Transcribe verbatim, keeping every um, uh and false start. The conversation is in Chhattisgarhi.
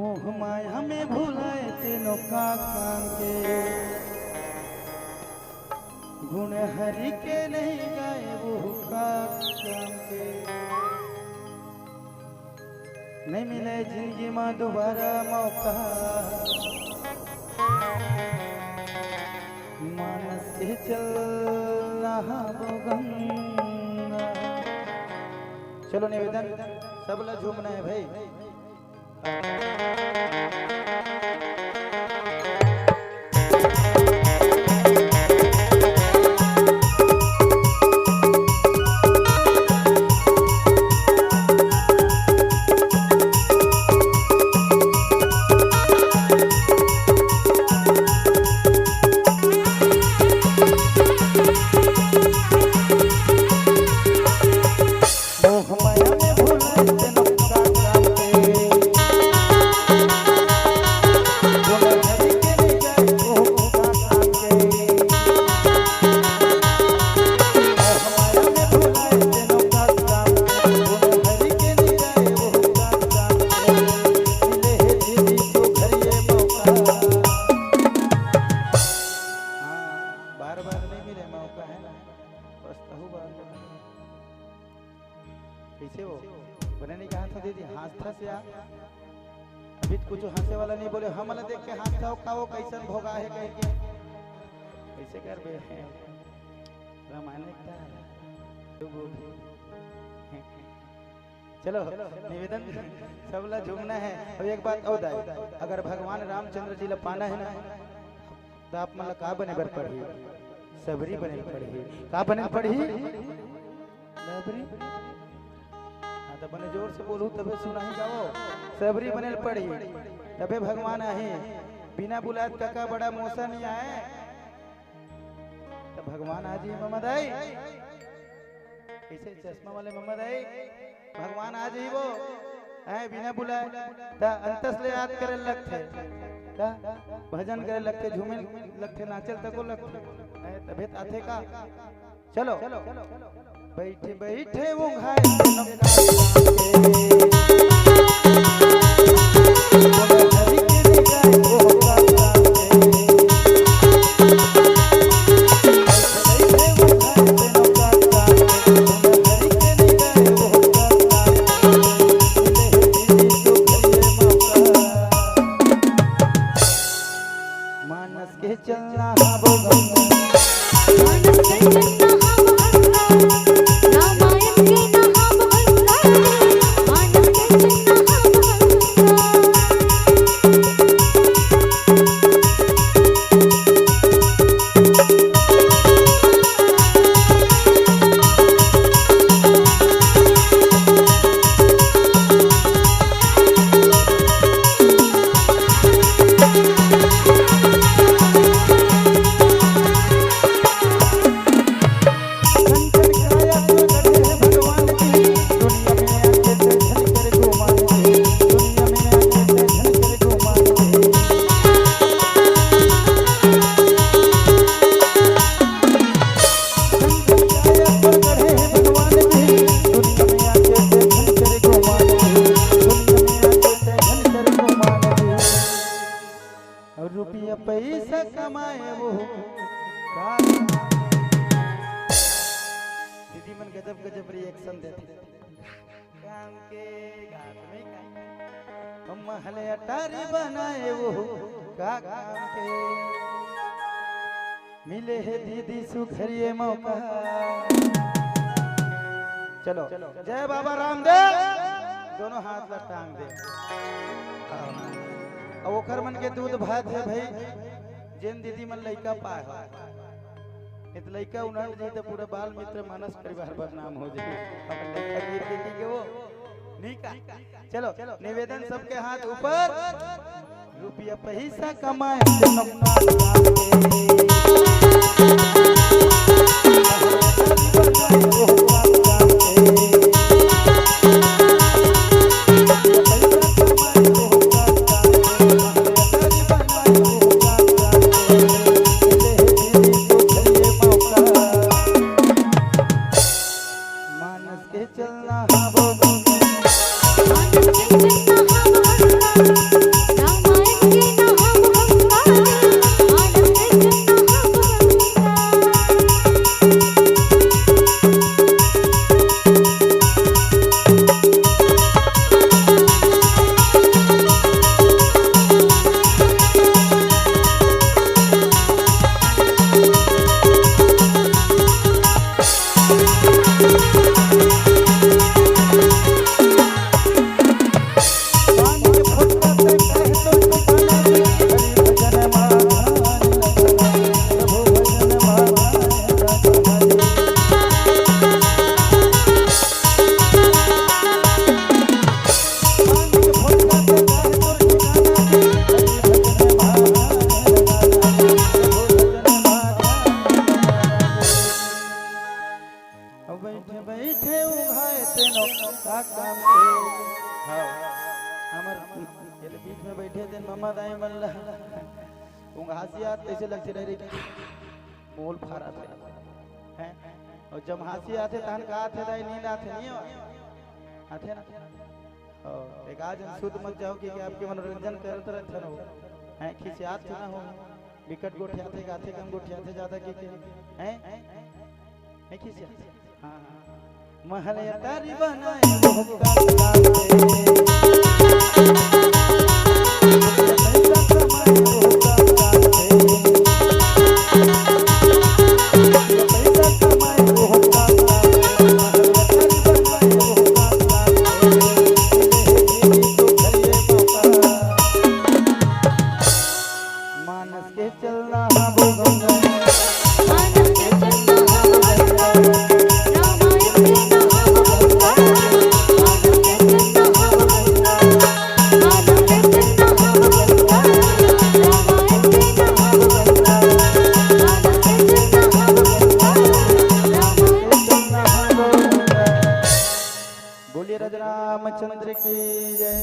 मोह माया में भुलाए तेनो का काम के, गुण हरि के नहीं गाए वो का काम के। नहीं मिले जिंदगी में दोबारा मौका, मानस के चल नहाबो गंगा। चलो निवेदन, सब ला झूमना है भाई। हाँ, बार बार नहीं मिले मौका, है ना? बस कहू बार बार। कैसे हो? बने नहीं कहा था दीदी, हंसत हस या? अभी तो कुछ हंसे वाला नहीं बोले, हम ला देख के हंसत हो, का वो कैसन भोगा है कह के। कैसे कर बे? रामायण लिखता है। चलो, निवेदन, सब ला झूमना है। अब एक बात और दाई, अगर भगवान रामचंद्र जी ला पाना है ना, तो आप मन ला का बने बर पड़ही? सबरी बने ल पड़ही। का बने ल पड़ही? सबरी। हाँ, तो बने जोर से बोलू, तबे सुनाही गाओ। सबरी बने ल पड़ही, तबे भगवान आही। बिना बुलात कका बड़ा मोसा नहीं आए। त भगवान आ जी ममदाई, ऐसे चश्मा वाले ममदाई, भगवान आ जी वो, ऐ बिना बुलाए, त अंतस ले याद करे लगथे, त भजन करे लगथे, झूमे लगथे, नाचल तको लगथे, ऐ तबे त आथे का। चलो। बैठे बैठे वो घायल मानस के चलना हावो गंगा। मानस के चलना हावो गंगा। रामायण के ना हावो गंगा। मानस के चलना हावो गंगा। और रुपया पैसा कमाए वो का? दीदी मन गजब गजब reaction देथे। काम के घाट में का? हम महले अटारी बनाए वो का काम के? मिले हे दीदी सुघरिये मौका। चलो, जय बाबा रामदेव। दोनों हाथ ला टांग दे। अब ओकर मन के दूध भात है भाई, जेन दीदी मन लइका पाए हो। इत लइका उनट जी तो पूरा बाल मित्र मानस परिवार बदनाम हो जाए। अपन लइका गिर के की के वो? नहीं का? चलो, निवेदन, सबके हाथ ऊपर। रुपया पैसा कमाए के नौकरी। मानस के चलना हावो। मानस के चलना हावो। बइठे उघाए तेनो का काम के। हाँ, हमर एदे बीच में बइठे तेन ममा दाई मन ला उघासी आत तइसे लगथे, डायरेक्ट मोल फारत हे, हैं? अउ जम्हासी आथे तहन का आथे दाई, नींद आथे, नहीं हो? आथे ना? अउ एक आज हम सुत मत जाओ, क्योंकि आपके मनोरंजन करत रहथे ना हो, हैं? खिसियात ना हो, बिकट गोठियाथे, गाथे कम गोठियाथे जादा, क्योंकि, हैं? नहीं खिसियाथे? हाँ, हाँ। महल अटारी बनाए वो कत्ता से। पैसा कमाए वो कत्ता से। पैसा कमाए वो कत्ता से। महल अटारी बनाए वो कत्ता से। ले जीवी तो भरिए बाबा। मानस के चलना हाँ बोल गंगा। मानस के चलना हाँ बोल गंगा। रामायण के ना हाँ बोल गंगा। मानस के चलना हाँ बोल गंगा। मानस के चलना हाँ बोल गंगा। रामायण के ना हाँ बोल गंगा। मानस के चलना हाँ बोल गंगा। रामायण के ना हाँ बोल गंगा। बोलिए राजा रामचंद्र की जय।